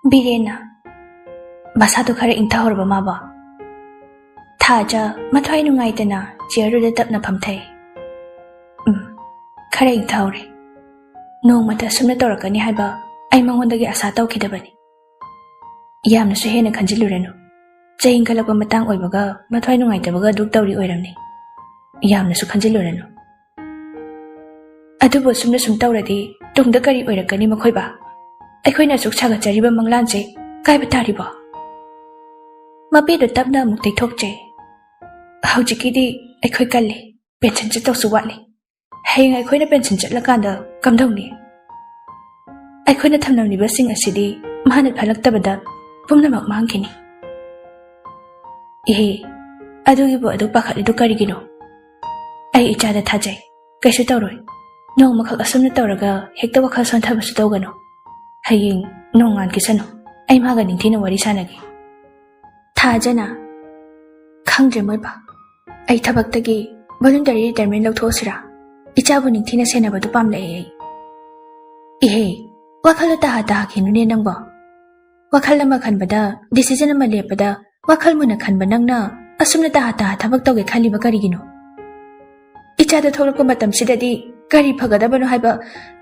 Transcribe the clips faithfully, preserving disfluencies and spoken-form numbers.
ꯕꯤꯔꯦꯟꯅ ꯃꯁꯥꯗꯣ ꯈꯔ ꯏꯪꯊꯍꯧꯔꯕ ꯃꯥꯕꯣ? ꯊꯥꯖ ꯃꯊ꯭ꯋꯥꯏ ꯅꯨꯡꯉꯥꯏꯇꯅ ꯆꯤꯌꯔꯗꯨꯗ ꯇꯞꯅ ꯐꯝꯊꯩ꯫ "ꯎꯝ, ꯈꯔ ꯏꯪꯊꯍꯧꯔꯦ꯫ ꯅꯣꯡꯃꯇ ꯑꯁꯨꯝꯅ ꯇꯧꯔꯛꯀꯅꯤ ꯍꯥꯏꯕ ꯑꯩ ꯃꯉꯣꯟꯗꯒꯤ ꯑꯁꯥ ꯇꯧꯈꯤꯗꯕꯅꯤ꯫ ꯌꯥꯝꯅꯁꯨ ꯍꯦꯟꯅ ꯈꯟꯖꯤꯜꯂꯨꯔꯅꯨ꯫ ꯆꯍꯤ ꯏꯟꯈꯠꯂꯛꯄ ꯃꯇꯥꯡ ꯑꯣꯏꯕꯒ ꯃꯊ꯭ꯋꯥꯏ ꯅꯨꯡꯉꯥꯏꯇꯕꯒ ꯑꯗꯨꯝ ꯇꯧꯔꯤ ꯑꯣꯏꯔꯝꯅꯤ꯫ ꯌꯥꯝꯅꯁꯨ ꯈꯟꯖꯤꯜꯂꯨꯔꯅꯨ꯫ ꯑꯗꯨꯕꯨ ꯑꯁꯨꯝꯅ ꯁꯨꯝ ꯇꯧꯔꯗꯤ ꯇꯨꯡꯗ ꯀꯔꯤ ꯑꯣꯏꯔꯛꯀꯅꯤ ꯃꯈꯣꯏꯕ? ꯑꯩꯈꯣꯏꯅ ꯑꯁꯨꯛ ꯁꯥꯒꯠꯆꯔꯤꯕ ꯃꯪꯂꯥꯟꯁꯦ ꯀꯥꯏꯕ ꯇꯥꯔꯤꯕꯣ?" ꯃꯄꯤꯗꯨ ꯇꯞꯅ ꯑꯃꯨꯛ ꯇꯩꯊꯣꯛꯆꯩ꯫ "ꯍꯧꯖꯤꯛꯀꯤꯗꯤ ꯑꯩꯈꯣꯏ ꯀꯜꯂꯤ, ꯄꯦꯟꯁꯟ ꯆꯠꯇꯧꯁꯨ ꯋꯥꯠꯂꯤ꯫ ꯍꯌꯦꯡ ꯑꯩꯈꯣꯏꯅ ꯄꯦꯟꯁꯟ ꯆꯠꯂꯀꯥꯟꯗ ꯀꯝꯗꯧꯅꯤ? ꯑꯩꯈꯣꯏꯅ ꯊꯝꯂꯝꯂꯤꯕꯁꯤꯡ ꯑꯁꯤꯗꯤ ꯃꯥꯅ ꯐꯠꯂꯛꯇꯕꯗ ꯄꯨꯝꯅꯃꯛ ꯃꯥꯡꯈꯤꯅꯤ꯫" "ꯏꯍꯦ, ꯑꯗꯨꯒꯤꯕꯨ ꯑꯗꯨ ꯄꯥꯈꯠꯂꯤꯗꯨ ꯀꯔꯤꯒꯤꯅꯣ? ꯑꯩ ꯏꯆꯥꯗ ꯊꯥꯖꯩ, ꯀꯩꯁꯨ ꯇꯧꯔꯣꯏ꯫ ꯅꯣꯡꯃꯈꯛ ꯑꯁꯨꯝꯅ ꯇꯧꯔꯒ ꯍꯦꯛꯇ ꯋꯥꯈꯜ ꯁꯣꯟꯊꯕꯁꯨ ꯇꯧꯒꯅꯨ꯫ ꯍꯌꯦꯡ ꯅꯣꯡꯉꯥꯟꯈꯤꯁꯅꯨ, ꯑꯩ ꯃꯥꯒ ꯅꯤꯡꯊꯤꯅ ꯋꯥꯔꯤ ꯁꯥꯟꯅꯒꯦ꯫" ꯊꯥꯖꯅ, "ꯈꯪꯗ꯭ꯔꯦ ꯃꯣꯏꯕ, ꯑꯩ ꯊꯕꯛꯇꯒꯤ voluntary retirement ꯂꯧꯊꯣꯛꯑꯁꯤꯔꯥ? ꯏꯆꯥꯕꯨ ꯅꯤꯡꯊꯤꯅ ꯁꯦꯟꯅꯕꯗꯨ ꯄꯥꯝꯂꯛꯑꯦ ꯑꯩ꯫" "ꯏꯍꯦ, ꯋꯥꯈꯜꯗ ꯇꯥꯍ ꯇꯥꯍꯈꯤꯅꯨꯅꯦ ꯅꯪꯕꯣ꯫ ꯋꯥꯈꯜ ꯑꯃ ꯈꯟꯕꯗ, decision ꯑꯃ ꯂꯦꯞꯄꯗ ꯋꯥꯈꯜ ꯃꯨꯟꯅ ꯈꯟꯕ ꯅꯪꯅ ꯑꯁꯨꯝꯅ ꯇꯥꯍ ꯇꯥꯍ ꯊꯕꯛ ꯇꯧꯒꯦ ꯈꯜꯂꯤꯕ ꯀꯔꯤꯒꯤꯅꯣ? ꯏꯆꯥꯗ ꯊꯣꯛꯂꯛꯄ ꯃꯇꯝꯁꯤꯗꯗꯤ ꯀꯔꯤ ꯐꯒꯗꯕꯅꯣ ꯍꯥꯏꯕ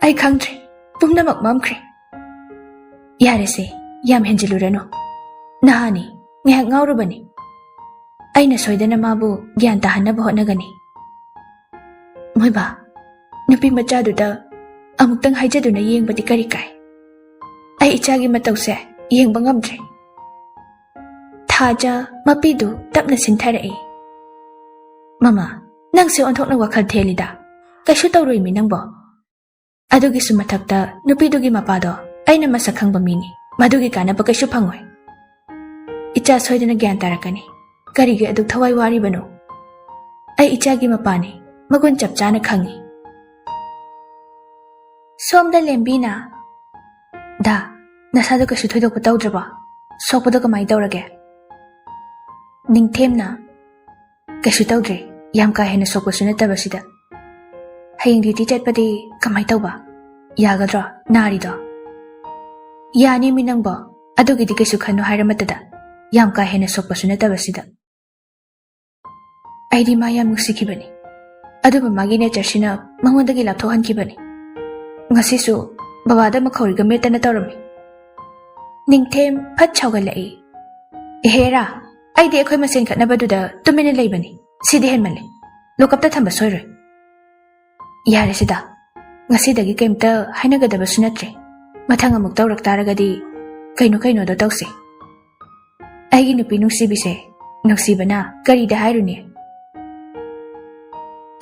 ꯑꯩ ꯈꯪꯗ꯭ꯔꯦ꯫ ꯄꯨꯝꯅꯃꯛ ꯃꯝꯈ꯭ꯔꯦ꯫" "ꯌꯥꯔꯦꯁꯦ, ꯌꯥꯝ ꯍꯦꯟꯖꯤꯜꯂꯨꯔꯅꯨ꯫ ꯅꯍꯥꯅꯤ, ꯉꯥꯏꯍꯥꯛ ꯉꯥꯎꯔꯨꯕꯅꯤ꯫ ꯑꯩꯅ ꯁꯣꯏꯗꯅ ꯃꯥꯕꯨ ꯒ꯭ꯌꯥꯟ ꯇꯥꯍꯟꯅꯕ ꯍꯣꯠꯅꯒꯅꯤ꯫" "ꯃꯣꯏꯕꯥ, ꯅꯨꯄꯤ ꯃꯆꯥꯗꯨꯗ ꯑꯃꯨꯛꯇꯪ ꯍꯥꯏꯖꯗꯨꯅ ꯌꯦꯡꯕꯗꯤ ꯀꯔꯤ ꯀꯥꯏ? ꯑꯩ ꯏꯆꯥꯒꯤ ꯃꯇꯧꯁꯦ ꯌꯦꯡꯕ ꯉꯝꯗ꯭ꯔꯦ꯫" ꯊꯥꯖ ꯃꯄꯤꯗꯨ ꯇꯞꯅ ꯁꯤꯟꯊꯔꯛꯏ꯫ "ꯃꯃꯥ, ꯅꯪꯁꯦ ꯑꯣꯟꯊꯣꯛꯅ ꯋꯥꯈꯜ ꯊꯦꯜꯂꯤꯗ꯫ ꯀꯩꯁꯨ ꯇꯧꯔꯣꯏꯃꯤ ꯅꯪꯕꯣ꯫ ꯑꯗꯨꯒꯤꯁꯨ ꯃꯊꯛꯇ ꯅꯨꯄꯤꯗꯨꯒꯤ ꯃꯄꯥꯗꯣ ꯑꯩꯅ ꯃꯁꯛ ꯈꯪꯕ ꯃꯤꯅꯤ꯫ ꯃꯗꯨꯒꯤ ꯀꯥꯟꯅꯕ ꯀꯩꯁꯨ ꯐꯪꯉꯣꯏ꯫ ꯏꯆꯥ ꯁꯣꯏꯗꯅ ꯒ꯭ꯌꯥꯟ ꯇꯥꯔꯛꯀꯅꯤ꯫ ꯀꯔꯤꯒꯤ ꯑꯗꯨꯛ ꯊꯋꯥꯏ ꯋꯥꯔꯤꯕꯅꯣ? ꯑꯩ ꯏꯆꯥꯒꯤ ꯃꯄꯥꯅꯤ, ꯃꯒꯨꯟ ꯆꯞ ꯆꯥꯅ ꯈꯪꯉꯤ꯫" ꯁꯣꯝꯗ ꯂꯦꯝꯕꯤꯅ, "ꯗꯥ, ꯅꯁꯥꯗꯣ ꯀꯩꯁꯨ ꯊꯣꯏꯗꯣꯛꯄ ꯇꯧꯗ꯭ꯔꯕꯣ? ꯁꯣꯛꯄꯗꯣ ꯀꯃꯥꯏꯅ ꯇꯧꯔꯒꯦ?" ꯅꯤꯡꯊꯦꯝꯅ, "ꯀꯩꯁꯨ ꯇꯧꯗ꯭ꯔꯦ, ꯌꯥꯝ ꯀꯥ ꯍꯦꯟꯅ ꯁꯣꯛꯄꯁꯨ ꯅꯠꯇꯕꯁꯤꯗ꯫ ꯍꯌꯦꯡ duty ꯆꯠꯄꯗꯤ ꯀꯃꯥꯏꯅ ꯇꯧꯕ? ꯌꯥꯒꯗ꯭ꯔꯣ, ꯅꯥꯔꯤꯗꯣ?" "ꯌꯥꯅꯤ ꯃꯤ ꯅꯪꯕꯣ, ꯑꯗꯨꯒꯤꯗꯤ ꯀꯩꯁꯨ ꯈꯟꯅꯨ ꯍꯥꯏꯔꯃꯠꯇꯗ, ꯌꯥꯝ ꯀꯥ ꯍꯦꯟꯅ ꯁꯣꯛꯄꯁꯨ ꯅꯠꯇꯕꯁꯤꯗ꯫ ꯑꯩꯗꯤ ꯃꯥ ꯌꯥꯝ ꯅꯨꯡꯁꯤꯈꯤꯕꯅꯤ, ꯑꯗꯨꯕꯨ ꯃꯥꯒꯤ ꯅꯦꯆꯔꯁꯤꯅ ꯃꯉꯣꯟꯗꯒꯤ ꯂꯥꯞꯊꯣꯛꯍꯟꯈꯤꯕꯅꯤ꯫ ꯉꯁꯤꯁꯨ ꯕꯕꯥꯗ ꯃꯈꯧꯔꯤꯒ ꯃꯦꯠꯇꯅ ꯇꯧꯔꯝꯃꯤ꯫" ꯅꯤꯡꯊꯦꯝ ꯐꯠ ꯁꯥꯎꯒꯠꯂꯛꯏ꯫ "ꯑꯦꯍꯦꯔꯥ, ꯑꯩꯗꯤ ꯑꯩꯈꯣꯏ ꯃꯁꯦꯟ ꯈꯠꯅꯕꯗꯨꯗ ꯇꯨꯃꯤꯟꯅ ꯂꯩꯕꯅꯤ꯫ ꯁꯤꯗꯤ ꯍꯦꯟꯃꯜꯂꯦ꯫ ꯂꯣꯀꯞꯇ ꯊꯝꯕ ꯁꯣꯏꯔꯣꯏ꯫ ꯌꯥꯔꯦ ꯁꯤꯗ, ꯉꯁꯤꯗꯒꯤ ꯀꯩꯝꯇ ꯍꯥꯏꯅꯒꯗꯕꯁꯨ ꯅꯠꯇ꯭ꯔꯦ꯫ ꯃꯊꯪ ꯑꯃꯨꯛ ꯇꯧꯔꯛ ꯇꯥꯔꯒꯗꯤ ꯀꯩꯅꯣ ꯀꯩꯅꯣꯗꯣ ꯇꯧꯁꯦ꯫ ꯑꯩꯒꯤ ꯅꯨꯄꯤ ꯅꯨꯡꯁꯤꯕꯤꯁꯦ, ꯅꯨꯡꯁꯤꯕꯅ ꯀꯔꯤꯗ ꯍꯥꯏꯔꯨꯅꯤ?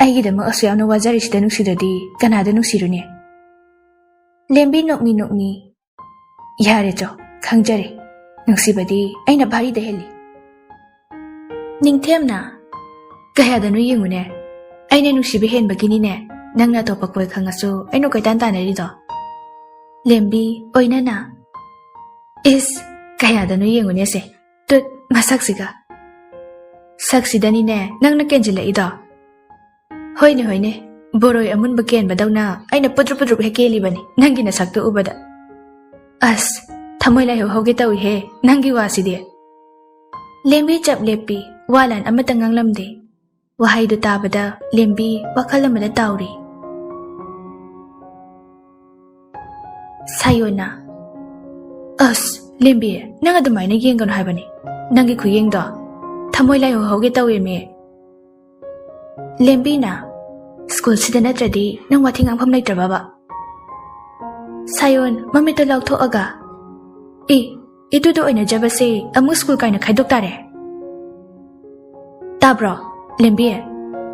ꯑꯩꯒꯤꯗꯃꯛ ꯑꯁꯨꯛ ꯌꯥꯝꯅ ꯋꯥꯖꯔꯤꯁꯤꯗ ꯅꯨꯡꯁꯤꯗ꯭ꯔꯗꯤ ꯀꯅꯥꯗ ꯅꯨꯡꯁꯤꯔꯨꯅꯤ?" ꯂꯦꯝꯕꯤ ꯅꯣꯛꯃꯤ ꯅꯣꯛꯃꯤ꯫ "ꯌꯥꯔꯦ ꯆꯣ, ꯈꯪꯖꯔꯦ꯫ ꯅꯨꯡꯁꯤꯕꯗꯤ ꯑꯩꯅ ꯚꯥꯔꯤꯗ ꯍꯦꯜꯂꯤ꯫" ꯅꯤꯡꯊꯦꯝꯅ, "ꯀꯌꯥꯗꯅꯣ ꯌꯦꯡꯉꯨꯅꯦ꯫ ꯑꯩꯅ ꯅꯨꯡꯁꯤꯕ ꯍꯦꯟꯕꯒꯤꯅꯤꯅꯦ ꯅꯪꯅ ꯑꯇꯣꯞꯄ ꯀꯣꯏ ꯈꯪꯉꯁꯨ ꯑꯩꯅ ꯀꯣꯏꯇꯥꯟ ꯇꯥꯟꯅꯔꯤꯗꯣ꯫" ꯂꯦꯝꯕꯤ ꯑꯣꯏꯅꯅ, "ꯏꯁ, ꯀꯌꯥꯗꯅꯣ ꯌꯦꯡꯉꯨꯅꯦꯁꯦ꯫ ꯇꯨꯠ, ꯃꯁꯛꯁꯤꯒ꯫" "ꯁꯛꯁꯤꯗꯅꯤꯅꯦ ꯅꯪꯅ ꯀꯦꯟꯖꯤꯜꯂꯛꯏꯗꯣ꯫" "ꯍꯣꯏꯅꯦ, ꯍꯣꯏꯅꯦ, ꯕꯣꯔꯣꯏ ꯑꯃꯨꯟꯕ ꯀꯦꯟꯕꯗꯧꯅ ꯑꯩꯅ ꯄꯨꯗ꯭ꯔꯨꯞ ꯄꯨꯗ꯭ꯔꯨꯞ ꯍꯦꯛ ꯀꯦꯜꯂꯤꯕꯅꯤ ꯅꯪꯒꯤ ꯅꯁꯛꯇꯨ ꯎꯕꯗ꯫ ꯑꯁ, ꯊꯃꯣꯏ ꯂꯥꯏꯍꯧ ꯍꯧꯒꯦ ꯇꯧꯏꯍꯦ ꯅꯪꯒꯤ ꯋꯥꯁꯤꯗꯤ꯫" ꯂꯦꯝꯕꯤ ꯆꯞ ꯂꯦꯞꯄꯤ, ꯋꯥ ꯂꯥꯟ ꯑꯃꯠꯇ ꯉꯥꯡꯂꯝꯗꯦ꯫ ꯋꯥꯍꯩꯗꯨ ꯇꯥꯕꯗ ꯂꯦꯝꯕꯤ ꯋꯥꯈꯜ ꯑꯃꯗ ꯇꯥꯎꯔꯤ꯫ ꯁꯥꯌꯣꯟꯅ, "ꯑꯁ, ꯂꯦꯝꯕꯤ, ꯅꯪ ꯑꯗꯨꯃꯥꯏꯅ ꯌꯦꯡꯒꯅꯨ ꯍꯥꯏꯕꯅꯤ꯫ ꯅꯪꯒꯤ ꯈꯨꯌꯦꯡꯗꯣ ꯊꯃꯣꯏ ꯂꯥꯏꯍꯧ ꯍꯧꯒꯦ ꯇꯧꯋꯦꯃꯤ꯫" ꯂꯦꯝꯕꯤꯅ, "ꯁ꯭ꯀꯨꯜꯁꯤꯗ ꯅꯠꯇ꯭ꯔꯗꯤ ꯅꯪ ꯋꯥꯊꯤ ꯉꯥꯡꯐꯝ ꯂꯩꯇ꯭ꯔꯕꯕ?" ꯁꯥꯌꯣꯟ ꯃꯃꯤꯠꯇ ꯂꯥꯎꯊꯣꯛꯑꯒ, "ꯏ, ꯏꯇꯨꯗ ꯑꯣꯏꯅꯖꯕꯁꯦ ꯑꯃꯨꯛ ꯁ꯭ꯀꯨꯜ ꯀꯥꯏꯅ ꯈꯥꯏꯗꯣꯛ ꯇꯥꯔꯦ꯫ ꯇꯥꯕ꯭ꯔꯣ? ꯂꯦꯝꯕꯤ,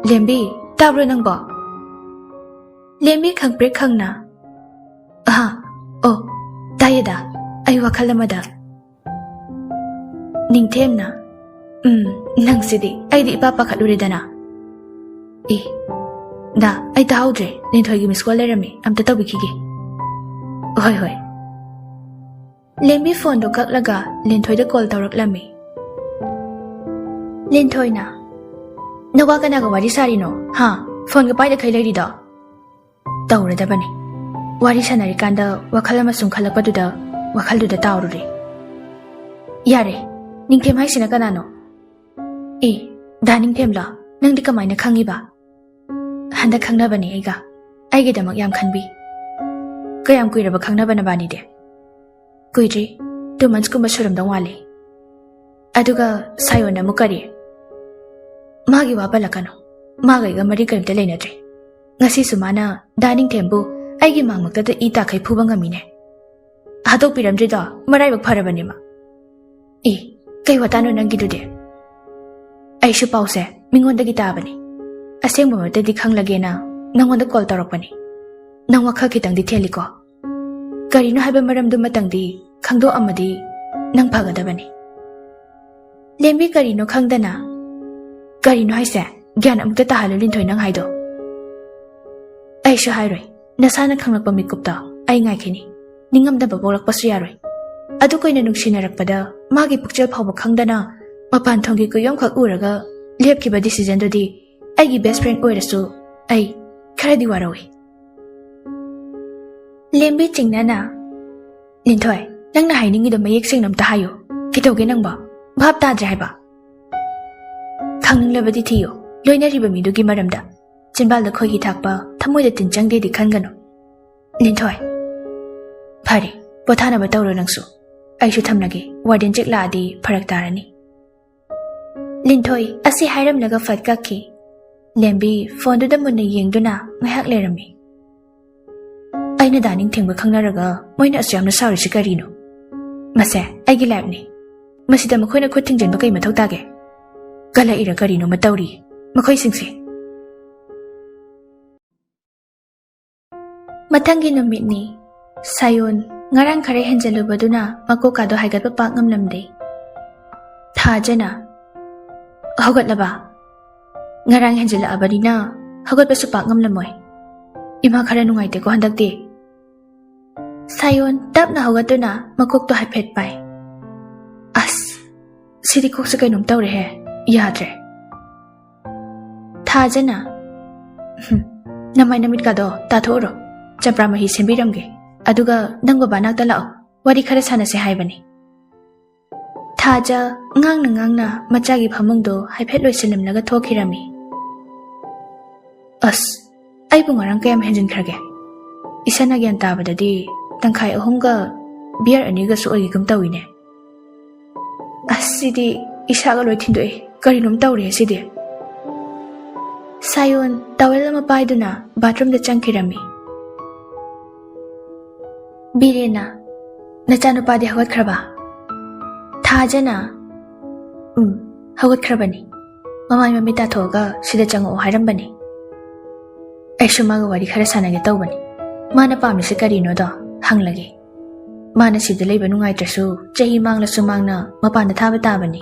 ꯂꯦꯝꯕꯤ, ꯇꯥꯕ꯭ꯔꯣ ꯅꯪꯕꯣ?" ꯂꯦꯝꯕꯤ ꯈꯪꯄ꯭ꯔꯦꯛ ꯈꯪꯅ, "ꯑꯍꯥ, ꯑꯣ, ꯇꯥꯏꯌꯦꯗ, ꯑꯩ ꯋꯥꯈꯜ ꯑꯃꯗ꯫" ꯅꯤꯡꯊꯦꯝꯅ, "ꯎꯝ, ꯅꯪꯁꯤꯗꯤ ꯑꯩꯗꯤ ꯏꯄꯥ ꯄꯥꯈꯠꯂꯨꯔꯦꯗꯅ꯫ ꯑꯦ, ꯗꯥ, ꯑꯩ ꯇꯥꯍꯧꯗ꯭ꯔꯦ, ꯂꯦꯟꯊꯣꯏꯒꯤ ꯃꯤꯁ ꯀꯣꯜ ꯂꯩꯔꯝꯃꯤ, ꯑꯝꯇ ꯇꯧꯕꯤꯈꯤꯒꯦ꯫" "ꯍꯣꯏ, ꯍꯣꯏ꯫" ꯂꯦꯝꯕꯤ ꯐꯣꯟꯗꯣ ꯀꯛꯂꯒ ꯂꯦꯟꯊꯣꯏꯗ ꯀꯣꯜ ꯇꯧꯔꯛꯂꯝꯃꯤ꯫ ꯂꯦꯟꯊꯣꯏꯅ, "ꯅꯋꯥ ꯀꯅꯥꯒ ꯋꯥꯔꯤ ꯁꯥꯔꯤꯅꯣ? ꯍꯥ? ꯐꯣꯟꯒ ꯄꯥꯏꯗꯈꯩ ꯂꯩꯔꯤꯗꯣ?" "ꯇꯧꯔꯗꯕꯅꯤ꯫ ꯋꯥꯔꯤ ꯁꯥꯟꯅꯔꯤꯀꯥꯟꯗ ꯋꯥꯈꯜ ꯑꯃ ꯁꯨꯝ ꯈꯜꯂꯛꯄꯗꯨꯗ ꯋꯥꯈꯜꯗꯨꯗ ꯇꯥꯎꯔꯨꯔꯦ꯫ "ꯌꯥꯔꯦ, ꯅꯤꯡꯊꯦꯝ ꯍꯥꯏꯁꯤꯅ ꯀꯅꯥꯅꯣ?" "ꯑꯦ, ꯗꯥ ꯅꯤꯡꯊꯦꯝꯂꯣ? ꯅꯪꯗꯤ ꯀꯃꯥꯏꯅ ꯈꯪꯉꯤꯕ?" "ꯍꯟꯗꯛ ꯈꯪꯅꯕꯅꯦ ꯑꯩꯒ꯫ ꯑꯩꯒꯤꯗꯃꯛ ꯌꯥꯝ ꯈꯟꯕꯤ꯫" "ꯀꯌꯥꯝ ꯀꯨꯏꯔꯕ ꯈꯪꯅꯕ ꯅꯕꯥꯅꯤꯗꯤ?" "ꯀꯨꯏꯗ꯭ꯔꯤ, two months ꯀꯨꯝꯕ ꯁꯨꯔꯝꯗꯧ ꯃꯥꯜꯂꯤ꯫" "ꯑꯗꯨꯒ ꯁꯥꯌꯣꯟꯅ ꯑꯃꯨꯛ ꯀꯔꯤ?" "ꯃꯥꯒꯤ ꯋꯥ ꯄꯜꯂꯛꯀꯅꯨ꯫ ꯃꯥꯒ ꯑꯩꯒ ꯃꯔꯤ ꯀꯔꯤꯝꯇ ꯂꯩꯅꯗ꯭ꯔꯦ꯫ ꯉꯁꯤꯁꯨ ꯃꯥꯅ ꯗꯥ ꯅꯤꯡꯊꯦꯝꯕꯨ ꯑꯩꯒꯤ ꯃꯥꯡꯃꯛꯇꯗ ꯏ ꯇꯥꯈꯩ ꯐꯨꯕ ꯉꯝꯃꯤꯅꯦ꯫ ꯍꯥꯠꯇꯣꯛꯄꯤꯔꯝꯗ꯭ꯔꯤꯗꯣ ꯃꯔꯥꯏꯕꯛ ꯐꯔꯕꯅꯦ ꯃꯥ꯫" "ꯑꯦ, ꯀꯩ ꯋꯥꯇꯥꯅꯣ ꯅꯪꯒꯤꯗꯨꯗꯤ?" "ꯑꯩꯁꯨ ꯄꯥꯎꯁꯦ ꯃꯤꯉꯣꯟꯗꯒꯤ ꯇꯥꯕꯅꯤ꯫ ꯑꯁꯦꯡꯕꯃꯛꯇꯗꯤ ꯈꯪꯂꯒꯦꯅ ꯅꯪꯉꯣꯟꯗ ꯀꯣꯜ ꯇꯧꯔꯛꯄꯅꯤ꯫ ꯅꯪ ꯋꯥꯈꯜ ꯈꯤꯇꯪꯗꯤ ꯊꯦꯜꯂꯤꯀꯣ? ꯀꯔꯤꯅꯣ ꯍꯥꯏꯕ ꯃꯔꯝꯗꯨꯃꯇꯪꯗꯤ ꯈꯪꯗꯣꯛꯑꯝꯃꯗꯤ ꯅꯪ ꯐꯒꯗꯕꯅꯤ꯫" "ꯂꯦꯝꯕꯤ, ꯀꯔꯤꯅꯣ ꯈꯪꯗꯅ?" "ꯀꯔꯤꯅꯣ ꯍꯥꯏꯁꯦ? ꯒ꯭ꯌꯥꯟ ꯑꯃꯨꯛꯇ ꯇꯥꯍꯜꯂꯨ, ꯂꯤꯟꯊꯣꯏ, ꯅꯪ ꯍꯥꯏꯗꯣ꯫" "ꯑꯩꯁꯨ ꯍꯥꯏꯔꯣꯏ꯫ ꯅꯁꯥꯅ ꯈꯪꯂꯛꯄ ꯃꯤꯀꯨꯞꯇꯣ ꯑꯩ ꯉꯥꯏꯈꯤꯅꯤ꯫ ꯅꯤꯡꯉꯝꯗꯕ ꯄꯣꯛꯂꯛꯄꯁꯨ ꯌꯥꯔꯣꯏ꯫ ꯑꯗꯨ ꯀꯨꯏꯅ ꯅꯨꯡꯁꯤꯅꯔꯛꯄꯗ ꯃꯥꯒꯤ ꯄꯨꯛꯆꯦꯜ ꯐꯥꯎꯕ ꯈꯪꯗꯅ ꯃꯄꯥꯟ ꯊꯣꯡꯒꯤ ꯀꯨꯌꯣꯝꯈꯛ ꯎꯔꯒ ꯂꯦꯞꯈꯤꯕ decisionꯗꯨꯗꯤ ꯑꯩꯒꯤ best friend ꯑꯣꯏꯔꯁꯨ ꯑꯩ ꯈꯔꯗꯤ ꯋꯥꯔꯧꯏ꯫" ꯂꯦꯝꯕꯤ ꯆꯤꯡꯅꯅ, "ꯂꯤꯟꯊꯣꯏ, ꯅꯪꯅ ꯍꯥꯏꯅꯤꯡꯉꯤꯗꯣ ꯃꯌꯦꯛ ꯁꯦꯡꯅ ꯑꯝꯇ ꯍꯥꯏꯌꯨ꯫ ꯀꯩꯗꯧꯒꯦ ꯅꯪꯕꯣ? ꯚꯥꯞ ꯇꯥꯗ꯭ꯔꯦ ꯍꯥꯏꯕ꯫" "ꯈꯪꯅꯤꯡꯂꯕꯗꯤ ꯊꯤꯌꯨ, ꯂꯣꯏꯅꯔꯤꯕ ꯃꯤꯗꯨꯒꯤ ꯃꯔꯝꯗ꯫ ꯆꯤꯟꯕꯥꯜꯗ ꯈꯣꯏꯍꯤ ꯊꯥꯛꯄ, ꯊꯃꯣꯏꯗ ꯇꯤꯟ ꯆꯪꯗꯦꯗꯤ ꯈꯟꯒꯅꯨ꯫ ꯂꯤꯟꯊꯣꯏ, ꯐꯔꯦ, ꯄꯣꯊꯥꯅꯕ ꯇꯧꯔꯣ ꯅꯪꯁꯨ꯫ ꯑꯩꯁꯨ ꯊꯝꯂꯒꯦ, warden ꯆꯤꯛ ꯂꯥꯛꯑꯗꯤ ꯐꯔꯛ ꯇꯥꯔꯅꯤ꯫" ꯂꯤꯟꯊꯣꯏ ꯑꯁꯤ ꯍꯥꯏꯔꯝꯂꯒ ꯐꯠ ꯀꯛꯈꯤ꯫ ꯂꯦꯝꯕꯤ ꯐꯣꯟꯗꯨꯗ ꯃꯨꯟꯅ ꯌꯦꯡꯗꯨꯅ ꯉꯥꯏꯍꯥꯛ ꯂꯩꯔꯝꯃꯤ꯫ "ꯑꯩꯅ ꯗꯥ ꯅꯤꯡꯊꯦꯝꯒ ꯈꯪꯅꯔꯒ ꯃꯣꯏꯅ ꯑꯁꯨꯛ ꯌꯥꯝꯅ ꯁꯥꯎꯔꯤꯁꯤ ꯀꯔꯤꯅꯣ? ꯃꯁꯦ ꯑꯩꯒꯤ lifeꯅꯤ꯫ ꯃꯁꯤꯗ ꯃꯈꯣꯏꯅ ꯈꯨꯠ ꯊꯤꯡꯖꯤꯟꯕ ꯀꯩ ꯃꯊꯧ ꯇꯥꯒꯦ? ꯀꯜꯂꯛꯏꯔ ꯀꯔꯤꯅꯣꯃ ꯇꯧꯔꯤ ꯃꯈꯣꯏꯁꯤꯡꯁꯦ꯫" ꯃꯊꯪꯒꯤ ꯅꯨꯃꯤꯠꯅꯤ꯫ ꯁꯥꯌꯣꯟ ꯉꯔꯥꯡ ꯈꯔ ꯍꯦꯟꯖꯜꯂꯨꯕꯗꯨꯅ ꯃꯀꯣꯛꯀꯥꯗꯣ ꯍꯥꯏꯒꯠꯄ ꯄꯥꯛ ꯉꯝꯂꯝꯗꯦ꯫ ꯊꯥꯖꯅ, "ꯍꯧꯒꯠꯂꯕ? ꯉꯔꯥꯡ ꯍꯦꯟꯖꯜꯂꯛꯑꯕꯅꯤꯅ ꯍꯧꯒꯠꯄꯁꯨ ꯄꯥꯛ ꯉꯝꯂꯝꯃꯣꯏ꯫ ꯏꯃꯥ ꯈꯔ ꯅꯨꯡꯉꯥꯏꯇꯦꯀꯣ ꯍꯟꯗꯛꯇꯤ꯫" ꯁꯥꯌꯣꯟ ꯇꯞꯅ ꯍꯧꯒꯠꯇꯨꯅ ꯃꯀꯣꯛꯇꯣ ꯍꯥꯏꯐꯦꯠ ꯄꯥꯏ꯫ "ꯑꯁ, ꯁꯤꯗꯤ ꯀꯣꯛꯁꯦ ꯀꯩꯅꯣꯝ ꯇꯧꯔꯦꯍꯦ, ꯌꯥꯗ꯭ꯔꯦ꯫" ꯊꯥꯖꯅ, "ꯍꯨꯝ, ꯅꯃꯥꯏ ꯅꯃꯤꯠꯀꯥꯗꯣ ꯇꯥꯊꯣꯛꯎꯔꯣ, ꯆꯝꯄ꯭ꯔꯥ ꯃꯍꯤ ꯁꯦꯝꯕꯤꯔꯝꯒꯦ, ꯑꯗꯨꯒ ꯅꯪ ꯕꯕꯥ ꯅꯥꯛꯇ ꯂꯥꯛꯑꯣ꯫ ꯋꯥꯔꯤ ꯈꯔ ꯁꯥꯟꯅꯁꯦ ꯍꯥꯏꯕꯅꯤ꯫ ꯊꯥꯖ ꯉꯥꯡꯅ ꯉꯥꯡꯅ ꯃꯆꯥꯒꯤ ꯐꯃꯨꯡꯗꯣ ꯍꯥꯏꯐꯦꯠ ꯂꯣꯏꯁꯤꯜꯂꯝꯂꯒ ꯊꯣꯛꯈꯤꯔꯝꯃꯤ꯫ ꯑꯁ, ꯑꯩꯕꯨ ꯉꯔꯥꯡ ꯀꯌꯥꯝ ꯍꯦꯟꯖꯤꯟꯈ꯭ꯔꯒꯦ? ꯏꯁꯥꯅ ꯒ꯭ꯌꯥꯟ ꯇꯥꯕꯗꯗꯤ ꯇꯪꯈꯥꯏ ꯑꯍꯨꯝꯒ ꯕꯤꯌꯔ ꯑꯅꯤꯒꯁꯨ ꯑꯣꯏꯒꯤꯒꯨꯝ ꯇꯧꯏꯅꯦ꯫ ꯑꯁ, ꯁꯤꯗꯤ ꯏꯁꯥꯒ ꯂꯣꯏ ꯊꯤꯟꯗꯣꯛꯏ꯫ ꯀꯔꯤꯅꯣꯝ ꯇꯧꯔꯦ ꯁꯤꯗꯤ꯫ ꯁꯥꯌꯣꯟ ꯇꯥꯋꯦꯜ ꯑꯃ ꯄꯥꯏꯗꯨꯅ ꯕꯥꯊꯔꯨꯝꯗ ꯆꯪꯈꯤꯔꯝꯃꯤ꯫ ꯕꯤꯔꯦꯟꯅ, "ꯅꯆꯥꯅꯨꯄꯥꯗꯤ ꯍꯧꯒꯠꯈ꯭ꯔꯕ?" ꯊꯥꯖꯅ, "ꯎꯝ, ꯍꯧꯒꯠꯈ꯭ꯔꯕꯅꯤ꯫ ꯃꯃꯥꯏ ꯃꯃꯤꯠ ꯇꯥꯊꯣꯛꯑꯒ ꯁꯤꯗ ꯆꯪꯉꯛꯑꯣ ꯍꯥꯏꯔꯝꯕꯅꯤ꯫ ꯑꯩꯁꯨ ꯃꯥꯒ ꯋꯥꯔꯤ ꯈꯔ ꯁꯥꯟꯅꯒꯦ ꯇꯧꯕꯅꯤ꯫ ꯃꯥꯅ ꯄꯥꯝꯃꯤꯁꯦ ꯀꯔꯤꯅꯣꯗꯣ ꯍꯪꯂꯒꯦ꯫ ꯃꯥꯅ ꯁꯤꯗ ꯂꯩꯕ ꯅꯨꯡꯉꯥꯏꯇ꯭ꯔꯁꯨ ꯆꯍꯤ ꯃꯥꯡꯂꯁꯨ ꯃꯥꯡꯅ ꯃꯄꯥꯟꯗ ꯊꯥꯕ ꯇꯥꯕꯅꯤ꯫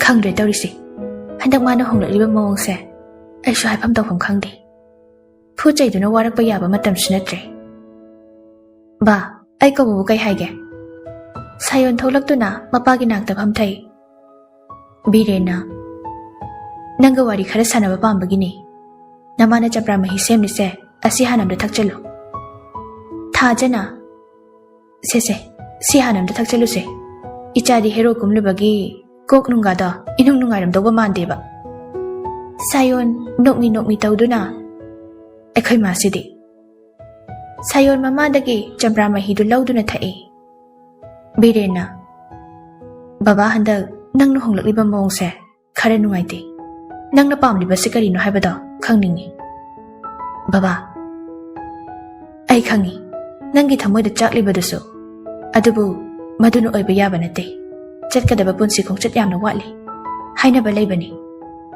ꯈꯪꯗ꯭ꯔꯦ ꯇꯧꯔꯤꯁꯦ꯫ ꯍꯟꯗꯛ ꯃꯥꯅ ꯍꯣꯡꯂꯛꯂꯤꯕ ꯃꯑꯣꯡꯁꯦ ꯑꯩꯁꯨ ꯍꯥꯏꯐꯝ ꯇꯧꯐꯝ ꯈꯪꯗꯦ꯫ ꯐꯨ ꯆꯩꯗꯨꯅ ꯋꯥꯔꯛꯄ ꯌꯥꯕ ꯃꯇꯝꯁꯨ ꯅꯠꯇ꯭ꯔꯦ꯫ ꯕꯥ, ꯑꯩ ꯀꯧꯕꯕꯨ ꯀꯩ ꯍꯥꯏꯒꯦ?" ꯁꯥꯌꯣꯟ ꯊꯣꯛꯂꯛꯇꯨꯅ ꯃꯄꯥꯒꯤ ꯅꯥꯛꯇ ꯐꯝꯊꯩ꯫ ꯕꯤꯔꯦꯟꯅ, "ꯅꯪꯒ ꯋꯥꯔꯤ ꯈꯔ ꯁꯥꯟꯅꯕ ꯄꯥꯝꯕꯒꯤꯅꯤ꯫ ꯅꯃꯥꯅ ꯆꯝꯄ꯭ꯔꯥ ꯃꯍꯤ ꯁꯦꯝꯂꯤꯁꯦ, ꯑꯁꯤ ꯍꯥꯟꯅ ꯑꯝꯇ ꯊꯛꯆꯜꯂꯨ꯫" ꯊꯥꯖꯅ, "ꯁꯦ ꯁꯦ, ꯁꯤ ꯍꯥꯟꯅ ꯑꯝꯇ ꯊꯛꯆꯜꯂꯨꯁꯦ꯫ ꯏꯆꯥꯗꯤ ꯍꯦꯔꯣ ꯀꯨꯝꯂꯨꯕꯒꯤ ꯀꯣꯛ ꯅꯨꯡꯒꯥꯗꯣ ꯏꯅꯨꯡ ꯅꯨꯡꯉꯥꯏꯔꯝꯗꯧꯕ ꯃꯥꯟꯗꯦꯕ꯫" ꯁꯥꯌꯣꯟ ꯅꯣꯛꯃꯤ ꯅꯣꯛꯃꯤ ꯇꯧꯗꯨꯅ, "ꯑꯩꯈꯣꯏ ꯃꯥꯁꯤꯗꯤ꯫" ꯁꯥꯌꯣꯟ ꯃꯃꯥꯗꯒꯤ ꯆꯝꯄ꯭ꯔꯥ ꯃꯍꯤꯗꯨ ꯂꯧꯗꯨꯅ ꯊꯛꯏ꯫ ꯕꯤꯔꯦꯟꯅ, "ꯕꯕꯥ, ꯍꯟꯗꯛ ꯅꯪꯅ ꯍꯣꯡꯂꯛꯂꯤꯕ ꯃꯑꯣꯡꯁꯦ ꯈꯔ ꯅꯨꯡꯉꯥꯏꯇꯦ꯫ ꯅꯪꯅ ꯄꯥꯝꯂꯤꯕꯁꯤ ꯀꯔꯤꯅꯣ ꯍꯥꯏꯕꯗꯣ ꯈꯪꯅꯤꯡꯉꯤ꯫" "ꯕꯕꯥ, ꯑꯩ ꯈꯪꯉꯤ ꯅꯪꯒꯤ ꯊꯃꯣꯏꯗ ꯆꯥꯛꯂꯤꯕꯗꯨꯁꯨ, ꯑꯗꯨꯕꯨ ꯃꯗꯨꯅ ꯑꯣꯏꯕ ꯌꯥꯕ ꯅꯠꯇꯦ꯫ ꯆꯠꯀꯗꯕ ꯄꯨꯟꯁꯤ ꯈꯣꯡꯆꯠ ꯌꯥꯝꯅ ꯋꯥꯠꯂꯤ꯫ ꯍꯥꯏꯅꯕ ꯂꯩꯕꯅꯤ,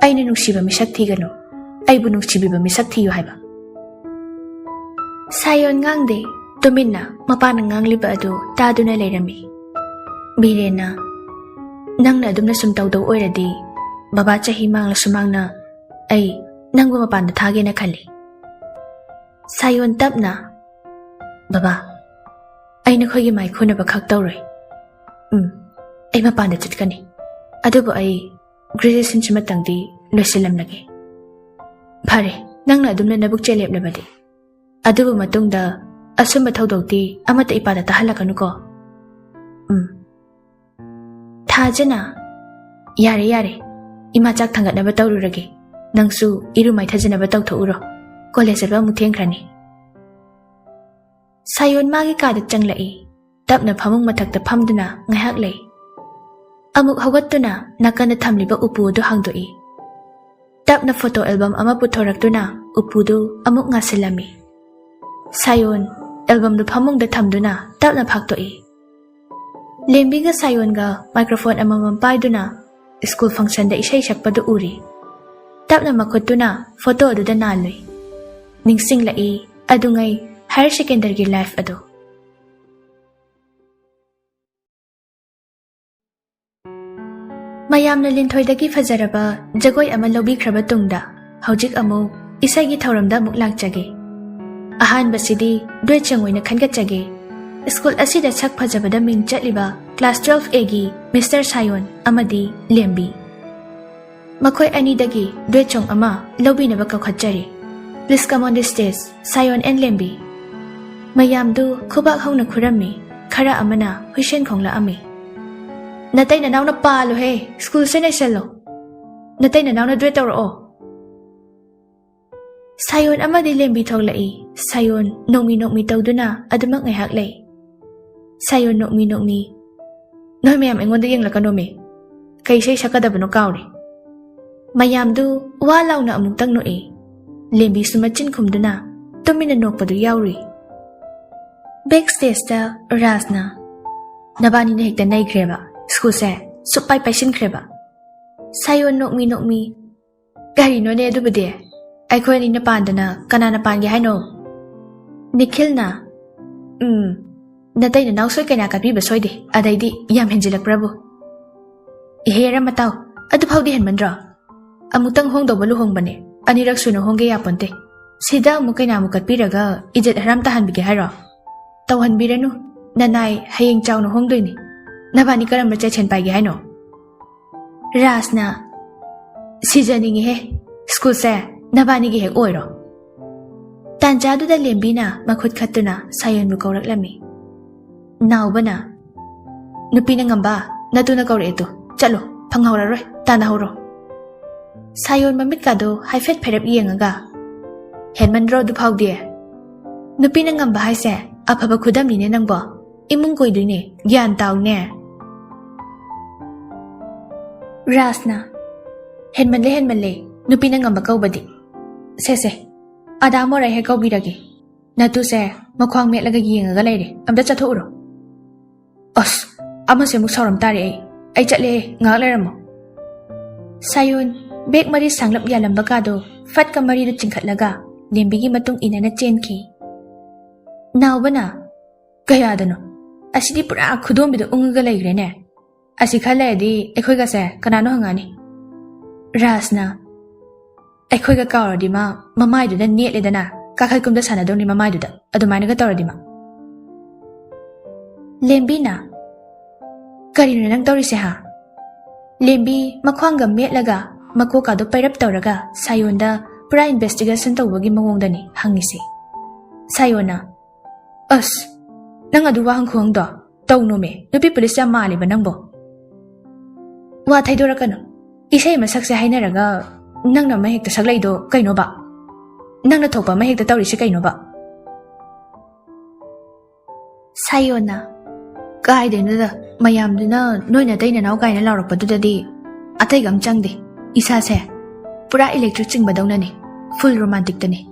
'ꯑꯩꯅ ꯅꯨꯡꯁꯤꯕ ꯃꯤꯁꯛ ꯊꯤꯒꯅꯨ, ꯑꯩꯕꯨ ꯅꯨꯡꯁꯤꯕꯤꯕ ꯃꯤꯁꯛ ꯊꯤꯌꯨ' ꯍꯥꯏꯕ꯫" ꯁꯥꯌꯣꯟ ꯉꯥꯡꯗꯦ, ꯇꯨꯃꯤꯟꯅ ꯃꯄꯥꯅ ꯉꯥꯡꯂꯤꯕ ꯑꯗꯨ ꯇꯥꯗꯨꯅ ꯂꯩꯔꯝꯃꯤ꯫ ꯕꯤꯔꯦꯟꯅ, "ꯅꯪꯅ ꯑꯗꯨꯝꯅ ꯁꯨꯝ ꯇꯧꯗꯧ ꯑꯣꯏꯔꯗꯤ, ꯕꯕꯥ ꯆꯍꯤ ꯃꯥꯡꯂꯁꯨ ꯃꯥꯡꯅ ꯑꯩ ꯅꯪꯕꯨ ꯃꯄꯥꯟꯗ ꯊꯥꯒꯦꯅ ꯈꯜꯂꯤ꯫" ꯁꯥꯌꯣꯟ ꯇꯞꯅ, "ꯕꯕꯥ, ꯑꯩ ꯅꯈꯣꯏꯒꯤ ꯃꯥꯏ ꯈꯨꯅꯕ ꯈꯛ ꯇꯧꯔꯣꯏ꯫ ꯎꯝ, ꯑꯩ ꯃꯄꯥꯟꯗ ꯆꯠꯀꯅꯤ꯫ ꯑꯗꯨꯕꯨ ꯑꯩ ꯒ꯭ꯔꯦꯖꯨꯑꯦꯁꯟꯁꯤꯃꯇꯪꯗꯤ ꯂꯣꯏꯁꯤꯜꯂꯝꯂꯒꯦ꯫" "ꯐꯔꯦ, ꯅꯪꯅ ꯑꯗꯨꯝꯅ ꯅꯕꯨꯛ ꯆꯦꯜꯂꯦꯞꯂꯕꯗꯤ꯫ ꯑꯗꯨꯕꯨ ꯃꯇꯨꯡꯗ ꯑꯁꯨꯝꯕ ꯊꯧꯗꯣꯛꯇꯤ ꯑꯃꯠꯇ ꯏꯄꯥꯗ ꯇꯥꯍꯜꯂꯛꯀꯅꯨꯀꯣ꯫ ꯎꯝ꯫ ꯊꯥꯖꯅ, "ꯌꯥꯔꯦ, ꯌꯥꯔꯦ, ꯏꯃꯥ ꯆꯥꯛ ꯊꯥꯡꯒꯠꯅꯕ ꯇꯧꯔꯨꯔꯒꯦ꯫ ꯅꯪꯁꯨ ꯏꯔꯨ ꯃꯥꯏꯊꯖꯅꯕ ꯇꯧꯊꯣꯛꯎꯔꯣ꯫ ꯀꯣꯂꯦꯖ ꯆꯠꯄ ꯑꯃꯨꯛ ꯊꯦꯡꯈ꯭ꯔꯅꯤ꯫" ꯁꯥꯌꯣꯟ ꯃꯥꯒꯤ ꯀꯥꯗ ꯆꯪꯂꯛꯏ꯫ ꯇꯞꯅ ꯐꯃꯨꯡ ꯃꯊꯛꯇ ꯐꯝꯗꯨꯅ ꯉꯥꯏꯍꯥꯛ ꯂꯩ꯫ ꯑꯃꯨꯛ ꯍꯧꯒꯠꯇꯨꯅ ꯅꯥꯀꯟꯗ ꯊꯝꯂꯤꯕ ꯎꯄꯨ ꯑꯗꯨ ꯍꯥꯡꯗꯣꯛꯏ꯫ ꯇꯞꯅ ꯐꯣꯇꯣ ꯑꯦꯜꯕꯝ ꯑꯃ ꯄꯨꯊꯣꯔꯛꯇꯨꯅ ꯎꯄꯨꯗꯨ ꯑꯃꯨꯛ ꯉꯥꯁꯤꯜꯂꯝꯃꯤ꯫ ꯁꯥꯌꯣꯟ ꯑꯦꯜꯕꯝꯗꯨ ꯐꯃꯨꯡꯗ ꯊꯝꯗꯨꯅ ꯇꯞꯅ ꯐꯥꯛꯇꯣꯛꯏ꯫ ꯂꯦꯝꯕꯤꯒ ꯁꯥꯌꯣꯟꯒ ꯃꯥꯏꯀ꯭ꯔꯣꯐꯣꯟ ꯑꯃꯃꯝ ꯄꯥꯏꯗꯨꯅ ꯁ꯭ꯀꯨꯜ ꯐꯪꯁꯟꯗ ꯏꯁꯩ ꯁꯛꯄꯗꯨ ꯎꯔꯤ꯫ ꯇꯞꯅ ꯃꯈꯨꯠꯇꯨꯅ ꯐꯣꯇꯣ ꯑꯗꯨꯗ ꯅꯥꯜꯂꯨꯏ꯫ ꯅꯤꯡꯁꯤꯡꯂꯛꯏ ꯑꯗꯨꯉꯩ ꯍꯥꯌꯔ ꯁꯦꯀꯦꯟꯗꯔꯤꯒꯤ ꯂꯥꯏꯐ ꯑꯗꯨ꯫ ꯃꯌꯥꯝꯅ ꯂꯤꯟꯊꯣꯏꯗꯒꯤ ꯐꯖꯔꯕ ꯖꯒꯣꯏ ꯑꯃ ꯂꯧꯕꯤꯈ꯭ꯔꯕ ꯇꯨꯡꯗ, ꯍꯧꯖꯤꯛ ꯑꯃꯨꯛ ꯏꯁꯩꯒꯤ ꯊꯧꯔꯝꯗ ꯑꯃꯨꯛ ꯂꯥꯛꯆꯒꯦ꯫ ꯑꯍꯥꯟꯕꯁꯤꯗꯤ ꯗ꯭ꯋꯦꯠ ꯁꯣꯡ ꯑꯣꯏꯅ ꯈꯟꯒꯠꯆꯒꯦ꯫ ꯁ꯭ꯀꯨꯜ ꯑꯁꯤꯗ ꯁꯛ ꯐꯖꯕꯗ ꯃꯤꯡ ꯆꯠꯂꯤꯕ ꯀ꯭ꯂꯥꯁ ꯇꯨꯋꯦꯜꯐ ꯑꯦꯒꯤ ꯃꯤꯁꯇꯔ ꯁꯥꯌꯣꯟ ꯑꯃꯗꯤ ꯂꯦꯝꯕꯤ꯫ ꯃꯈꯣꯏ ꯑꯅꯤꯗꯒꯤ ꯗ꯭ꯋꯦꯠ ꯁꯣꯡ ꯑꯃ ꯂꯧꯕꯤꯅꯕ ꯀꯧꯈꯠꯆꯔꯤ꯫ Please come on the stage, ꯁꯥꯌꯣꯟ and ꯂꯦꯝꯕꯤ꯫ ꯃꯌꯥꯝꯗꯨ ꯈꯨꯕꯥꯛ ꯍꯧꯅ ꯈꯨꯔꯝꯃꯤ, ꯈꯔ ꯑꯃꯅ ꯍꯨꯏꯁꯦꯟ ꯈꯣꯡꯂꯛꯑꯝꯃꯤ꯫ "ꯅꯇꯩ ꯅꯅꯥꯎꯅ ꯄꯥꯜꯂꯣꯍꯦ, ꯁ꯭ꯀꯨꯜꯁꯦ ꯅꯩꯁꯜꯂꯣ꯫ ꯅꯇꯩ ꯅꯅꯥꯎꯅ ꯗ꯭ꯋꯦꯠ ꯇꯧꯔꯛꯑꯣ꯫" ꯁꯥꯌꯣꯟ ꯑꯃꯗꯤ ꯂꯦꯝꯕꯤ ꯊꯣꯛꯂꯛꯏ꯫ ꯁꯥꯌꯣꯟ ꯅꯣꯛꯃꯤ ꯅꯣꯛꯃꯤ ꯇꯧꯗꯨꯅ ꯑꯗꯨꯃꯛ ꯉꯥꯏꯍꯥꯛ ꯂꯩ꯫ ꯁꯥꯌꯣꯟ ꯅꯣꯛꯃꯤ ꯅꯣꯛꯃꯤ, "ꯅꯣꯏ ꯃꯌꯥꯝ ꯑꯩꯉꯣꯟꯗ ꯌꯦꯡꯂꯛꯀꯅꯣꯃꯤ꯫ ꯀꯩ ꯏꯁꯩ ꯁꯛꯀꯗꯕꯅꯣ ꯀꯥꯎꯔꯦ꯫" ꯃꯌꯥꯝꯗꯨ ꯋꯥ ꯂꯥꯎꯅ ꯑꯃꯨꯛꯇꯪ ꯅꯣꯛꯏ꯫ ꯂꯦꯝꯕꯤꯁꯨ ꯃꯆꯤꯟ ꯈꯨꯝꯗꯨꯅ ꯇꯨꯃꯤꯟꯅ ꯅꯣꯛꯄꯗꯨ ꯌꯥꯎꯔꯨꯏ꯫ ꯕꯦꯛ ꯁ꯭ꯇꯦꯖꯇ ꯔꯥꯖꯅ, "ꯅꯕꯥꯅꯤꯅ ꯍꯦꯛꯇ ꯅꯩꯈ꯭ꯔꯦꯕ ꯁ꯭ꯀꯨꯜꯁꯦ, ꯁꯨꯛ ꯄꯥꯏ ꯄꯥꯏꯁꯤꯟꯈ꯭ꯔꯦꯕ꯫" ꯁꯥꯌꯣꯟ ꯅꯣꯛꯃꯤ ꯅꯣꯛꯃꯤ, "ꯀꯔꯤꯅꯣꯅꯦ ꯑꯗꯨꯕꯨꯗꯤ? ꯑꯩꯈꯣꯏ ꯑꯅꯤꯅ ꯄꯥꯟꯗꯅ ꯀꯅꯥꯅ ꯄꯥꯟꯒꯦ ꯍꯥꯏꯅꯣ?" ꯅꯤꯈꯤꯜꯅ, "ꯎꯝ, ꯅꯇꯩ ꯅꯅꯥꯎ ꯁꯣꯏ ꯀꯩꯅꯥ ꯀꯠꯄꯤꯕ ꯁꯣꯏꯗꯦ, ꯑꯗꯩꯗꯤ ꯌꯥꯝ ꯍꯦꯟꯖꯤꯜꯂꯛꯄ꯭ꯔꯕꯨ?" "ꯏꯍꯦ ꯔꯃꯇꯥꯎ, ꯑꯗꯨ ꯐꯥꯎꯗꯤ ꯍꯦꯟꯃꯟꯗ꯭ꯔꯣ? ꯑꯃꯨꯛꯇꯪ ꯍꯣꯡꯗꯧꯕ ꯂꯨꯍꯣꯡꯕꯅꯦ, ꯑꯅꯤꯔꯛ ꯁꯨꯅ ꯍꯣꯡꯒꯦ ꯌꯥꯄꯣꯟꯇꯦ꯫ ꯁꯤꯗ ꯑꯃꯨꯛ ꯀꯩꯅꯥ ꯑꯃꯨꯛ ꯀꯠꯄꯤꯔꯒ ꯏꯖꯠ ꯍꯔꯥꯝ ꯇꯥꯍꯟꯕꯤꯒꯦ ꯍꯥꯏꯔꯣ? ꯇꯧꯍꯟꯕꯤꯔꯅꯨ, ꯅꯅꯥꯏ ꯍꯌꯦꯡ ꯆꯥꯎꯅ ꯍꯣꯡꯗꯣꯏꯅꯤ꯫ ꯅꯕꯥꯅꯤ ꯀꯔꯝꯕ ꯆꯦꯛꯁꯤꯟ ꯄꯥꯏꯒꯦ ꯍꯥꯏꯅꯣ?" ꯔꯥꯖꯅ, "ꯁꯤꯖꯅꯤꯡꯉꯤꯍꯦ, ꯁ꯭ꯀꯨꯜꯁꯦ ꯅꯕꯥꯅꯤꯒꯤ ꯍꯦꯛ ꯑꯣꯏꯔꯣ꯫" ꯇꯥꯟꯖꯥꯗꯨꯗ ꯂꯦꯝꯕꯤꯅ ꯃꯈꯨꯠ ꯈꯠꯇꯨꯅ ꯁꯥꯌꯣꯟꯕꯨ ꯀꯧꯔꯛꯂꯝꯃꯤ꯫ ꯅꯥꯎꯕꯅ, "ꯅꯨꯄꯤꯅ ꯉꯝꯕ, ꯅꯇꯨꯅ ꯀꯧꯔꯛꯑꯦ ꯇꯨ, ꯆꯠꯂꯣ, ꯐꯪꯍꯧꯔꯔꯣꯏ, ꯇꯥꯟꯅꯍꯧꯔꯣ"꯫ ꯁꯥꯌꯣꯟ ꯃꯃꯤꯠꯀꯥꯗꯣ ꯍꯥꯏꯐꯦꯠ ꯐꯩꯔꯞ ꯌꯦꯡꯉꯒ, "ꯍꯦꯟꯃꯟꯗ꯭ꯔꯣ ꯑꯗꯨ ꯐꯥꯎꯗꯤ? ꯅꯨꯄꯤꯅ ꯉꯝꯕ ꯍꯥꯏꯁꯦ ꯑꯐꯕ ꯈꯨꯗꯝꯅꯤꯅꯦ ꯅꯪꯕꯣ, ꯏꯃꯨꯡ ꯀꯣꯏꯗꯣꯏꯅꯦ, ꯒ꯭ꯌꯥꯟ ꯇꯥꯎꯅꯦ"꯫ ꯔꯥꯖꯅ, "ꯍꯦꯟꯃꯜꯂꯦ, ꯍꯦꯟꯃꯜꯂꯦ, ꯅꯨꯄꯤꯅ ꯉꯝꯕ ꯀꯧꯕꯗꯤ꯫ ꯁꯦ, ꯁꯦ, ꯑꯗꯥ ꯃꯣꯔꯩ ꯍꯦꯛ ꯀꯧꯕꯤꯔꯒꯦ꯫ ꯅꯇꯨꯁꯦ ꯃꯈ꯭ꯋꯥꯡ ꯃꯦꯠꯂꯒ ꯌꯦꯡꯉꯒ ꯂꯩꯔꯦ, ꯑꯝꯇ ꯆꯠꯊꯣꯛꯎꯔꯣ"꯫ "ꯑꯁ, ꯑꯃꯁꯦ ꯑꯃꯨꯛ ꯁꯥꯎꯔꯝ ꯇꯥꯔꯦ ꯑꯩ꯫ ꯑꯩ ꯆꯠꯂꯦ, ꯉꯥꯏꯍꯥꯛ ꯂꯩꯔꯝꯃꯣ"꯫ ꯁꯥꯌꯣꯟ ꯕꯦꯛ ꯃꯔꯤ ꯁꯥꯡꯂꯞ ꯌꯥꯜꯂꯝꯕ ꯀꯥꯗꯣ ꯐꯠꯀ ꯃꯔꯤꯗꯨ ꯆꯤꯡꯈꯠꯂꯒ ꯂꯦꯝꯕꯤꯒꯤ ꯃꯇꯨꯡ ꯏꯟꯅꯅ ꯆꯦꯟꯈꯤ꯫ ꯅꯥꯎꯕꯅ, "ꯀꯌꯥꯗꯅꯣ? ꯑꯁꯤꯗꯤ ꯄꯨꯔꯥ ꯈꯨꯗꯣꯝꯕꯤꯗ ꯎꯪꯉꯒ ꯂꯩꯈ꯭ꯔꯦꯅꯦ꯫ ꯑꯁꯤ ꯈꯔ ꯂꯩꯔꯗꯤ ꯑꯩꯈꯣꯏꯒꯁꯦ ꯀꯅꯥꯅꯣ ꯍꯪꯉꯛꯑꯅꯤ"꯫ ꯔꯥꯖꯅ, "ꯑꯩꯈꯣꯏꯒ ꯀꯥꯎꯔꯗꯤ ꯃꯥ ꯃꯃꯥꯏꯗꯨꯗ ꯅꯦꯠꯂꯦꯗꯅ, ꯀꯥꯈꯠ ꯀꯨꯝꯗ ꯁꯥꯟꯅꯗꯧꯅꯤ ꯃꯃꯥꯏꯗꯨꯗ, ꯑꯗꯨꯃꯥꯏꯅꯒ ꯇꯧꯔꯗꯤ ꯃꯥ"꯫ ꯂꯦꯝꯕꯤꯅ, "ꯀꯔꯤꯅꯣ ꯅꯪ ꯇꯧꯔꯤꯁꯦ, ꯍꯥ?" ꯂꯦꯝꯕꯤ ꯃꯈ꯭ꯋꯥꯡꯒ ꯃꯦꯠꯂꯒ ꯃꯀꯣꯛꯀꯥꯗꯣ ꯄꯩꯔꯞ ꯇꯧꯔꯒ ꯁꯥꯌꯣꯟꯗ ꯄꯨꯔꯥ ꯏꯟꯚꯦꯁꯇꯤꯒꯦꯁꯟ ꯇꯧꯕꯒꯤ ꯃꯑꯣꯡꯗꯅꯤ ꯍꯪꯉꯤꯁꯦ꯫ ꯁꯥꯌꯣꯟꯅ, "ꯑꯁ, ꯅꯪ ꯑꯗꯨ ꯋꯥꯍꯪ ꯈꯨꯍꯪꯗꯣ ꯇꯧꯅꯣꯃꯦ, ꯅꯨꯄꯤ ꯄꯨꯂꯤꯁ ꯌꯥꯝ ꯃꯥꯜꯂꯤꯕ ꯅꯪꯕꯣ꯫ ꯋꯥ ꯊꯩꯗꯣꯔꯛꯀꯅꯨ꯫ ꯏꯁꯩ ꯑꯃ ꯁꯛꯁꯦ ꯍꯥꯏꯅꯔꯒ ꯅꯪꯅ ꯑꯃ ꯍꯦꯛꯇ ꯁꯛꯂꯛꯏꯗꯣ ꯀꯩꯅꯣꯕ? ꯅꯪꯅ ꯊꯣꯛꯄ ꯑꯃ ꯍꯦꯛꯇ ꯇꯧꯔꯤꯁꯦ ꯀꯩꯅꯣꯕ?" ꯁꯥꯌꯣꯟꯅ, "ꯀꯥꯏꯗꯩꯅꯣꯗ, ꯃꯌꯥꯝꯗꯨꯅ ꯅꯣꯏ ꯅꯇꯩ ꯅꯅꯥꯎ ꯀꯥꯏꯅ ꯂꯥꯎꯔꯛꯄꯗꯨꯗꯗꯤ ꯑꯇꯩꯒ ꯑꯝ ꯆꯪꯗꯦ꯫ ꯏꯁꯥꯁꯦ ꯄꯨꯔꯥ ꯏꯂꯦꯛꯇ꯭ꯔꯤꯛ ꯆꯤꯡꯕꯗꯧꯅꯅꯦ, ꯐꯨꯜ ꯔꯣꯃꯥꯟꯇꯤꯛꯇꯅꯦ"꯫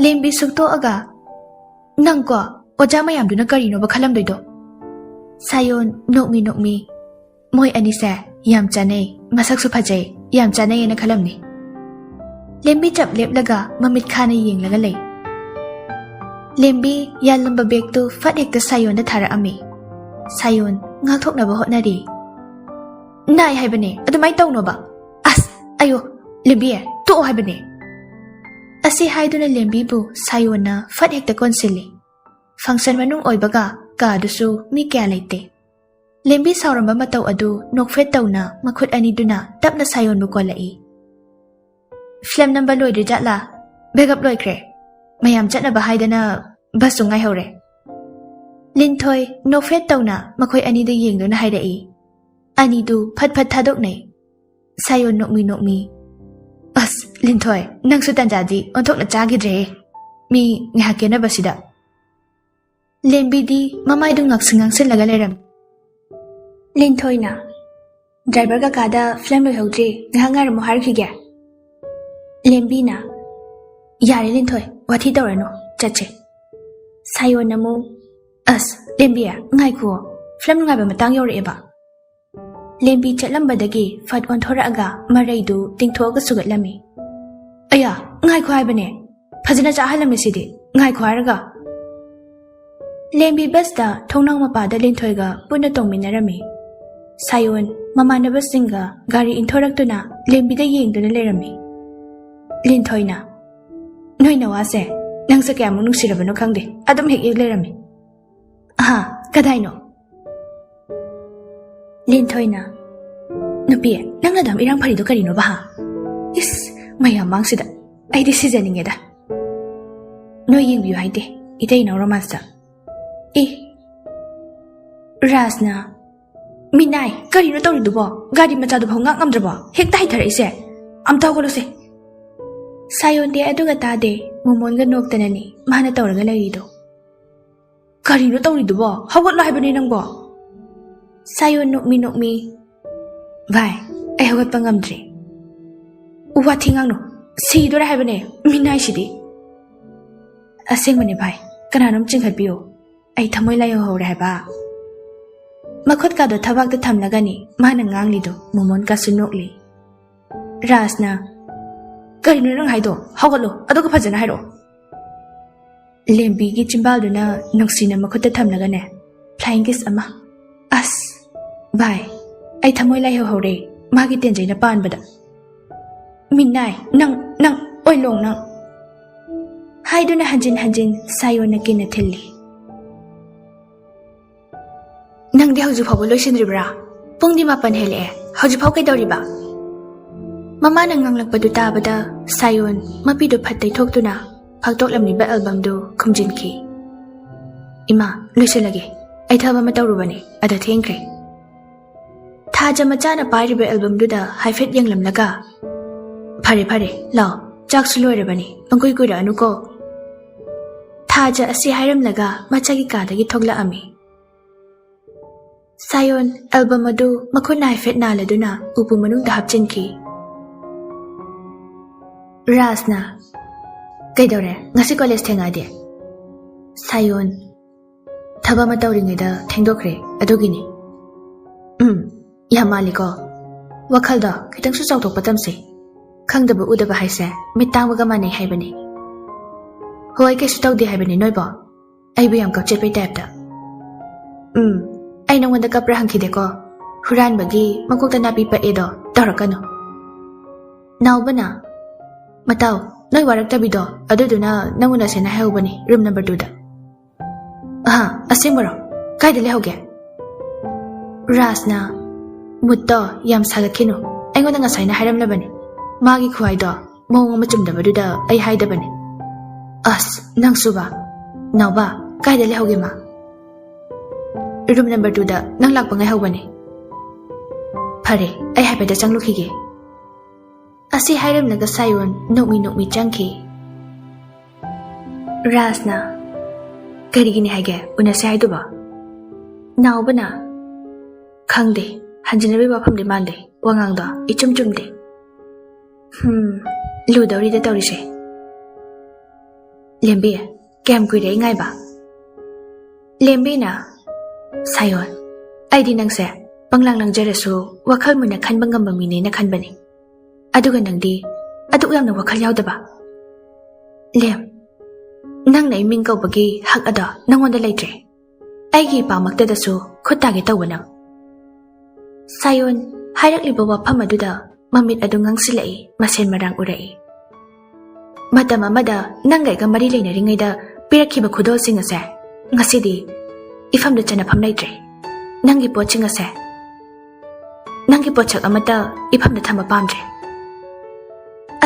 ꯂꯦꯝꯕꯤ ꯁꯨꯛꯇꯣꯛꯑꯒ, "ꯅꯪꯀꯣ, ꯑꯣꯖꯥ ꯃꯌꯥꯝꯗꯨꯅ ꯀꯔꯤꯅꯣꯕ ꯈꯜꯂꯝꯗꯣꯏꯗꯣ?" ꯁꯥꯌꯣꯟ ꯅꯣꯛꯃꯤ ꯅꯣꯛꯃꯤ, "ꯃꯣꯏ ꯑꯅꯤꯁꯦ ꯌꯥꯝ ꯆꯥꯟꯅꯩ, ꯃꯁꯛꯁꯨ ꯐꯖꯩ, ꯌꯥꯝ ꯆꯥꯟꯅꯩꯌꯦꯅ ꯈꯜꯂꯝꯅꯤ"꯫ ꯂꯦꯝꯕꯤ ꯆꯞ ꯂꯦꯞꯂꯒ ꯃꯃꯤꯠ ꯈꯥꯅ ꯌꯦꯡꯂꯒ ꯂꯩ꯫ ꯂꯦꯝꯕꯤ ꯌꯥꯜꯂꯝꯕ ꯕꯦꯒꯇꯨ ꯐꯠ ꯍꯦꯛꯇ ꯁꯥꯌꯣꯟꯗ ꯊꯥꯔꯛꯑꯝꯃꯤ꯫ ꯁꯥꯌꯣꯟ ꯉꯥꯛꯊꯣꯛꯅꯕ ꯍꯣꯠꯅꯔꯤ꯫ "ꯅꯥꯏ ꯍꯥꯏꯕꯅꯦ, ꯑꯗꯨꯃꯥꯏꯅ ꯇꯧꯅꯣꯕ꯫ ꯑꯁ, ꯑꯌꯣ, ꯂꯦꯝꯕꯤ, ꯇꯣꯛꯑꯣ ꯍꯥꯏꯕꯅꯦ"꯫ ꯑꯁꯤ ꯍꯥꯏꯗꯨꯅ ꯂꯦꯝꯕꯤꯕꯨ ꯁꯥꯌꯣꯟꯅ ꯐꯠ ꯍꯦꯛꯇ ꯀꯣꯟꯁꯤꯜꯂꯤ꯫ ꯐꯪꯁꯟ ꯃꯅꯨꯡ ꯑꯣꯏꯕꯒ ꯀꯥꯗꯨꯁꯨ ꯃꯤ ꯀꯌꯥ ꯂꯩꯇꯦ꯫ ꯂꯦꯝꯕꯤ ꯁꯥꯎꯔꯝꯕ ꯃꯇꯧ ꯑꯗꯨ ꯅꯣꯛꯐꯦꯠ ꯇꯧꯅ ꯃꯈꯨꯠ ꯑꯅꯤꯗꯨꯅ ꯇꯞꯅ ꯁꯥꯌꯣꯟꯕꯨ ꯀꯣꯜꯂꯛꯏ꯫ "ꯐꯤꯂꯝ ꯅꯝꯕ ꯂꯣꯏꯗ꯭ꯔꯤ ꯖꯥꯠꯂꯥ?" ꯕꯦꯒꯞ ꯂꯣꯏꯈ꯭ꯔꯦ꯫ ꯃꯌꯥꯝ ꯆꯠꯅꯕ ꯍꯥꯏꯗꯅ ꯕꯁꯁꯨ ꯉꯥꯏꯍꯧꯔꯦ꯫ ꯂꯤꯟꯊꯣꯏ ꯅꯣꯛꯐꯦꯠ ꯇꯧꯅ ꯃꯈꯣꯏ ꯑꯅꯤꯗ ꯌꯦꯡꯗꯨꯅ ꯍꯥꯏꯔꯛꯏ꯫ ꯑꯅꯤꯗꯨ ꯐꯠ ꯐꯠ ꯊꯥꯗꯣꯛꯅꯩ꯫ ꯁꯥꯌꯣꯟ ꯅꯣꯛꯃꯤ ꯅꯣꯛꯃꯤ, "ꯑꯁ, ꯂꯤꯟꯊꯣꯏ, ꯅꯪꯁꯨ ꯇꯟꯖꯥꯗꯤ ꯑꯣꯟꯊꯣꯛꯅ ꯆꯥꯈꯤꯗ꯭ꯔꯦꯍꯦ꯫ ꯃꯤ ꯉꯥꯏꯍꯥꯛ ꯀꯦꯅꯕꯁꯤꯗ꯫" ꯂꯦꯝꯕꯤꯗꯤ ꯃꯃꯥꯏꯗꯨ ꯉꯥꯛꯁꯪ ꯉꯥꯡꯁꯤꯜꯂꯒ ꯂꯩꯔꯝꯃꯤ꯫ ꯂꯤꯟꯊꯣꯏꯅ, "ꯗ꯭ꯔꯥꯏꯚꯔ ꯀꯀꯥꯗ ꯐꯤꯂꯝ ꯂꯣꯏꯍꯧꯗ꯭ꯔꯤ, ꯉꯥꯏꯍꯥꯛ ꯉꯥꯏꯔꯝꯃꯨ ꯍꯥꯏꯔꯨꯈꯤꯒꯦ꯫" ꯂꯦꯝꯕꯤꯅ, "ꯌꯥꯔꯦ ꯂꯤꯟꯊꯣꯏ, ꯋꯥꯊꯤ ꯇꯧꯔꯅꯨ, ꯆꯠꯁꯦ꯫" ꯁꯥꯌꯣꯟꯅ ꯑꯃꯨꯛ, "ꯑꯁ, ꯂꯦꯝꯕꯤ, ꯉꯥꯏꯈꯨꯑꯣ, ꯐꯤꯂꯝ ꯅꯨꯡꯉꯥꯏꯕ ꯃꯇꯥꯡ ꯌꯧꯔꯛꯑꯦꯕ꯫" ꯂꯦꯝꯕꯤ ꯆꯠꯂꯝꯕꯗꯒꯤ ꯐꯠ ꯑꯣꯟꯊꯣꯔꯛꯑꯒ ꯃꯔꯩꯗꯨ ꯇꯤꯡꯊꯣꯛꯑꯒ ꯁꯨꯒꯠꯂꯝꯃꯤ꯫ "ꯑꯌꯥ, ꯉꯥꯏꯈꯣ ꯍꯥꯏꯕꯅꯦ, ꯐꯖꯅ ꯆꯥꯍꯜꯂꯝꯃꯤ ꯁꯤꯗꯤ, ꯉꯥꯏꯈꯣ ꯍꯥꯏꯔꯒ꯫" ꯂꯦꯝꯕꯤ ꯕꯁꯇ ꯊꯣꯡꯅꯥꯎ ꯃꯄꯥꯗ ꯂꯤꯟꯊꯣꯏꯒ ꯄꯨꯟꯅ ꯇꯣꯡꯃꯤꯟꯅꯔꯝꯃꯤ꯫ ꯁꯥꯌꯣꯟ ꯃꯃꯥꯟꯅꯕꯁꯤꯡꯒ ꯒꯥꯔꯤ ꯏꯟꯊꯣꯔꯛꯇꯨꯅ ꯂꯦꯝꯕꯤꯗ ꯌꯦꯡꯗꯨꯅ ꯂꯩꯔꯝꯃꯤ꯫ ꯂꯤꯟꯊꯣꯏꯅ, "ꯅꯣꯏ ꯅꯋꯥꯁꯦ ꯅꯪꯁꯦ ꯀꯌꯥꯃꯨꯛ ꯅꯨꯡꯁꯤꯔꯕꯅꯣ ꯈꯪꯗꯦ, ꯑꯗꯨꯝ ꯍꯦꯛ ꯌꯦꯡ ꯂꯩꯔꯝꯃꯤ꯫" "ꯑꯍꯥ, ꯀꯗꯥꯏꯅꯣ?" ꯂꯤꯟꯊꯣꯏꯅ, "ꯅꯨꯄꯤ, ꯅꯪꯅ ꯑꯗꯨꯝ ꯏꯔꯥꯡ ꯐꯔꯤꯗꯣ ꯀꯔꯤꯅꯣꯕ, ꯍꯥ? ꯏꯁ, ꯃꯌꯥꯝ ꯃꯥꯡꯁꯤꯗ ꯑꯩꯗꯤ ꯁꯤꯖꯅꯤꯡꯉꯦꯗ꯫ ꯅꯣꯏ ꯌꯦꯡꯕꯤꯌꯨ ꯍꯥꯏꯗꯦ, ꯏꯇꯩ ꯏꯅꯥꯎ ꯔꯣꯃꯥꯟꯁꯇ꯫ ꯑꯦ, ꯔꯥꯖꯅ, ꯃꯤꯅꯥꯏ, ꯀꯔꯤꯅꯣ ꯇꯧꯔꯤꯗꯨꯕꯣ? ꯒꯥꯔꯤ ꯃꯆꯥꯗꯨ ꯐꯥꯎ ꯉꯥꯛ ꯉꯝꯗ꯭ꯔꯕꯣ? ꯍꯦꯛꯇ ꯍꯩꯊꯔꯛꯏꯁꯦ꯫ ꯑꯝꯇ ꯍꯧꯒꯠꯂꯨꯁꯦ꯫" ꯁꯥꯌꯣꯟꯗꯤ ꯑꯗꯨꯒ ꯇꯥꯗꯦ, ꯃꯣꯃꯣꯟꯒ ꯅꯣꯛꯇꯅꯅꯤ ꯃꯥꯅ ꯇꯧꯔꯒ ꯂꯩꯔꯤꯗꯣ꯫ "ꯀꯔꯤꯅꯣ ꯇꯧꯔꯤꯗꯨꯕꯣ? ꯍꯧꯒꯠꯂꯣ ꯍꯥꯏꯕꯅꯦ ꯅꯪꯕꯣ!" ꯁꯥꯌꯣꯟ ꯅꯣꯛꯃꯤ ꯅꯣꯛꯃꯤ, "ꯚꯥꯏ, ꯑꯩ ꯍꯧꯒꯠꯄ ꯉꯝꯗ꯭ꯔꯤ꯫" "ꯋꯥꯊꯤ ꯉꯥꯡꯅꯨ, ꯁꯤꯗꯣꯔꯦ ꯍꯥꯏꯕꯅꯦ ꯃꯤꯅꯥꯏꯁꯤꯗꯤ꯫" "ꯑꯁꯦꯡꯕꯅꯦ ꯚꯥꯏ, ꯀꯅꯥꯅꯣꯝ ꯆꯤꯡꯈꯠꯄꯤꯌꯨ, ꯑꯩ ꯊꯃꯣꯏ ꯂꯥꯏꯍꯧꯍꯧꯔꯦ ꯍꯥꯏꯕ꯫" ꯃꯈꯨꯠꯀꯥꯗꯣ ꯊꯕꯥꯛꯇ ꯊꯝꯂꯒꯅꯤ ꯃꯥꯅ ꯉꯥꯡꯂꯤꯗꯣ꯫ ꯃꯣꯃꯣꯟꯀꯥꯁꯨ ꯅꯣꯛꯂꯤ꯫ ꯔꯥꯖꯅ, "ꯀꯔꯤꯅꯣ ꯅꯪ ꯍꯥꯏꯗꯣ? ꯍꯧꯒꯠꯂꯣ, ꯑꯗꯨꯒ ꯐꯖꯅ ꯍꯥꯏꯔꯛꯑꯣ꯫" ꯂꯦꯝꯕꯤꯒꯤ ꯆꯤꯝꯕꯥꯜꯗꯨꯅ ꯅꯨꯡꯁꯤꯅ ꯃꯈꯨꯠꯇ ꯊꯝꯂꯒꯅꯦ, flying kiss ꯑꯃ꯫ "ꯑꯁ, ꯚꯥꯏ, ꯑꯩ ꯊꯃꯣꯏ ꯂꯥꯏꯍꯧꯍꯧꯔꯦ ꯃꯥꯒꯤ ꯇꯦꯟꯖꯩꯅ ꯄꯥꯟꯕꯗ꯫" "ꯃꯤꯅꯥꯏ, ꯅꯪ, ꯅꯪ, ꯑꯣꯏꯂꯣꯡ ꯅꯪ!" ꯍꯥꯏꯗꯨꯅ ꯍꯟꯖꯤꯟ ꯍꯟꯖꯤꯟ ꯁꯥꯌꯣꯟꯅ ꯀꯤꯟꯅ ꯊꯤꯜꯂꯤ꯫ "ꯅꯪꯗꯤ ꯍꯧꯖꯤꯛ ꯐꯥꯎꯕ ꯂꯣꯏꯁꯤꯟꯗ꯭ꯔꯤꯕ꯭ꯔꯥ? ꯄꯨꯡꯗꯤ ꯃꯥꯄꯟ ꯍꯦꯜꯂꯛꯑꯦ, ꯍꯧꯖꯤꯛ ꯐꯥꯎ ꯀꯩꯗꯧꯔꯤꯕ?" ꯃꯃꯥꯅ ꯉꯥꯡꯂꯛꯄꯗꯨ ꯇꯥꯕꯗ ꯁꯥꯌꯣꯟ ꯃꯄꯤꯗꯨ ꯐꯠ ꯇꯩꯊꯣꯛꯇꯨꯅ ꯐꯥꯛꯇꯣꯛꯂꯝꯂꯤꯕ ꯑꯦꯜꯕꯝꯗꯨ ꯈꯨꯝꯖꯤꯟꯈꯤ꯫ "ꯏꯃꯥ, ꯂꯣꯏꯁꯤꯜꯂꯒꯦ꯫ ꯑꯩ ꯊꯕꯛ ꯑꯃ ꯇꯧꯔꯨꯕꯅꯦ, ꯑꯗ ꯊꯦꯡꯈ꯭ꯔꯦ꯫" ꯊꯥꯖ ꯃꯆꯥꯅ ꯄꯥꯏꯔꯤꯕ ꯑꯦꯜꯕꯝꯗꯨꯗ ꯍꯥꯏꯐꯦꯠ ꯌꯦꯡꯂꯝꯂꯒ, "ꯐꯔꯦ, ꯐꯔꯦ, ꯂꯥꯛꯑꯣ, ꯆꯥꯛꯁꯨ ꯂꯣꯏꯔꯕꯅꯤ, ꯄꯪꯀꯨꯏ ꯀꯨꯏꯔꯛꯑꯅꯨꯀꯣ꯫" ꯊꯥꯖ ꯑꯁꯤ ꯍꯥꯏꯔꯝꯂꯒ ꯃꯆꯥꯒꯤ ꯀꯥꯗꯒꯤ ꯊꯣꯛꯂꯛꯑꯝꯃꯤ꯫ ꯁꯥꯌꯣꯟ ꯑꯦꯜꯕꯝ ꯑꯗꯨ ꯃꯈꯨꯠꯅ ꯍꯥꯏꯐꯦꯠ ꯅꯥꯜꯂꯗꯨꯅ ꯎꯄꯨ ꯃꯅꯨꯡꯗ ꯍꯥꯞꯆꯤꯟꯈꯤ꯫ ꯔꯥꯖꯅ, "ꯀꯩꯗꯧꯔꯦ? ꯉꯁꯤ ꯀꯣꯂꯦꯖ ꯊꯦꯡꯉꯛꯑꯗꯤ?" ꯁꯥꯌꯣꯟ, "ꯊꯕꯛ ꯑꯃ ꯇꯧꯔꯤꯉꯩꯗ ꯊꯦꯡꯗꯣꯛꯈ꯭ꯔꯦ, ꯑꯗꯨꯒꯤꯅꯤ꯫" "ꯎꯝ, ꯌꯥꯝ ꯃꯥꯜꯂꯤꯀꯣ꯫ ꯋꯥꯈꯜꯗꯣ ꯈꯤꯇꯪꯁꯨ ꯆꯥꯎꯊꯣꯛꯄ ꯇꯝꯁꯤ꯫ ꯈꯪꯗꯕ ꯎꯗꯕ ꯍꯥꯏꯁꯦ ꯃꯤꯠ ꯇꯥꯡꯕꯒ ꯃꯥꯟꯅꯩ ꯍꯥꯏꯕꯅꯤ꯫" "ꯍꯣꯏ, ꯀꯩꯁꯨ ꯇꯧꯗꯦ ꯍꯥꯏꯕꯅꯤ ꯅꯣꯏꯕꯣ꯫ ꯑꯩꯕꯨ ꯌꯥꯝ ꯀꯞꯆꯦꯠꯄꯩ ꯇꯥꯏꯞꯇ꯫" "ꯎꯝ, ꯑꯩ ꯅꯉꯣꯟꯗ ꯀꯞꯄ꯭ꯔꯥ ꯍꯪꯈꯤꯗꯦꯀꯣ꯫ ꯍꯨꯔꯥꯟꯕꯒꯤ ꯃꯀꯣꯛꯇ ꯅꯥꯄꯤ ꯄꯛꯑꯦꯗꯣ ꯇꯧꯔꯛꯀꯅꯨ꯫" ꯅꯥꯎꯕꯅ, "ꯃꯇꯥꯎ, ꯅꯣꯏ ꯋꯥꯔꯛꯇꯕꯤꯗꯣ ꯑꯗꯨꯗꯨꯅ ꯅꯪ ꯎꯅꯁꯦꯅ ꯍꯥꯏꯍꯧꯕꯅꯤ ꯔꯨꯝ ꯅꯝꯕꯔ ꯇꯨꯗ꯫" "ꯑꯍꯥ, ꯑꯁꯦꯡꯕꯔꯣ? ꯀꯥꯏꯗ ꯂꯩꯍꯧꯒꯦ?" ꯔꯥꯖꯅ, "ꯃꯨꯠꯇꯣ ꯌꯥꯝ ꯁꯥꯒꯠꯈꯤꯅꯨ꯫ ꯑꯩꯉꯣꯟꯗ ꯉꯁꯥꯏꯅ ꯍꯥꯏꯔꯝꯂꯕꯅꯤ꯫ ꯃꯥꯒꯤ ꯈꯨꯍꯥꯏꯗꯣ ꯃꯑꯣꯡ ꯑꯃ ꯆꯨꯝꯗꯕꯗꯨꯗ ꯑꯩ ꯍꯥꯏꯗꯕꯅꯤ꯫" "ꯑꯁ, ꯅꯪꯁꯨꯕ꯫ ꯅꯥꯎꯕ, ꯀꯥꯏꯗ ꯂꯩꯍꯧꯒꯦ ꯃꯥ?" "ꯔꯨꯝ ꯅꯝꯕꯔ ꯇꯨꯗ ꯅꯪ ꯂꯥꯛꯄ ꯉꯥꯏꯍꯧꯕꯅꯤ꯫" "ꯐꯔꯦ, ꯑꯩ ꯍꯥꯏꯐꯦꯠꯇ ꯆꯪꯂꯨꯈꯤꯒꯦ꯫" ꯑꯁꯤ ꯍꯥꯏꯔꯝꯂꯒ ꯁꯥꯌꯣꯟ ꯅꯣꯛꯃꯤ ꯅꯣꯛꯃꯤ ꯆꯪꯈꯤ꯫ ꯔꯥꯖꯅ, "ꯀꯔꯤꯒꯤꯅꯤ ꯍꯥꯏꯒꯦ ꯎꯅꯁꯦ ꯍꯥꯏꯗꯨꯕꯣ?" ꯅꯥꯎꯕꯅ, "ꯈꯪꯗꯦ, ꯍꯟꯖꯤꯟꯅꯕꯒꯤ ꯋꯥꯐꯝꯗꯤ ꯃꯥꯟꯗꯦ, ꯋꯥꯉꯥꯡꯗꯣ ꯏꯆꯨꯝ ꯆꯨꯝꯗꯦ꯫ ꯍꯝ, ꯂꯨꯗꯧꯔꯤꯗ ꯇꯧꯔꯤꯁꯦ꯫ ꯂꯦꯝꯕꯤ, ꯀꯌꯥꯝ ꯀꯨꯏꯔꯦ ꯑꯩ ꯉꯥꯏꯕ?" ꯂꯦꯝꯕꯤꯅ, "ꯁꯥꯌꯣꯟ, ꯑꯩꯗꯤ ꯅꯪꯁꯦ ꯄꯪꯂꯥꯡ ꯂꯥꯡꯖꯔꯁꯨ ꯋꯥꯈꯜ ꯃꯨꯟꯅ ꯈꯟꯕ ꯉꯝꯕ ꯃꯤꯅꯦꯅ ꯈꯟꯕꯅꯤ꯫ ꯑꯗꯨꯒ ꯅꯪꯗꯤ ꯑꯗꯨꯛ ꯌꯥꯝꯅ ꯋꯥꯈꯜ ꯌꯥꯎꯗꯕ꯫ ꯂꯦꯝ, ꯅꯪꯅ ꯑꯩ ꯃꯤꯡ ꯀꯧꯕꯒꯤ ꯍꯛ ꯑꯗꯣ ꯅꯪꯉꯣꯟꯗ ꯂꯩꯇ꯭ꯔꯦ꯫ ꯑꯩꯒꯤ ꯏꯄꯥꯃꯛꯇꯗꯁꯨ ꯈꯨꯠ ꯇꯥꯒꯦ ꯇꯧꯕ ꯅꯪ꯫" ꯁꯥꯌꯣꯟ ꯍꯥꯏꯔꯛꯂꯤꯕ ꯋꯥꯐꯝ ꯑꯗꯨꯗ ꯃꯃꯤꯠ ꯑꯗꯨ ꯉꯥꯡꯁꯤꯜꯂꯛꯏ, ꯃꯁꯦꯟ ꯃꯔꯥꯡ ꯎꯔꯛꯏ꯫ "ꯃꯇꯝ ꯑꯃꯗ ꯅꯪꯒ ꯑꯩꯒ ꯃꯔꯤ ꯂꯩꯅꯔꯤꯉꯩꯗ ꯄꯤꯔꯛꯈꯤꯕ ꯈꯨꯗꯣꯜꯁꯤꯡ ꯑꯁꯦ ꯉꯁꯤꯗꯤ ꯏꯐꯝꯗ ꯆꯟꯅꯐꯝ ꯂꯩꯇ꯭ꯔꯦ꯫ ꯅꯪꯒꯤ ꯄꯣꯠꯁꯤꯡ ꯑꯁꯦ, ꯅꯪꯒꯤ ꯄꯣꯠꯁꯛ ꯑꯃꯠꯇ ꯏꯐꯝꯗ ꯊꯝꯕ ꯄꯥꯝꯗ꯭ꯔꯦ꯫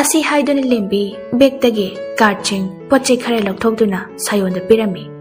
ꯑꯁꯤ ꯍꯥꯏꯗꯨꯅ ꯂꯦꯝꯕꯤ ꯕꯦꯒꯇꯒꯤ ꯀꯥꯔꯠꯁꯤꯡ, ꯄꯣꯠ ꯆꯩ ꯈꯔ ꯂꯧꯊꯣꯛꯇꯨꯅ ꯁꯥꯌꯣꯟꯗ ꯄꯤꯔꯝꯃꯤ꯫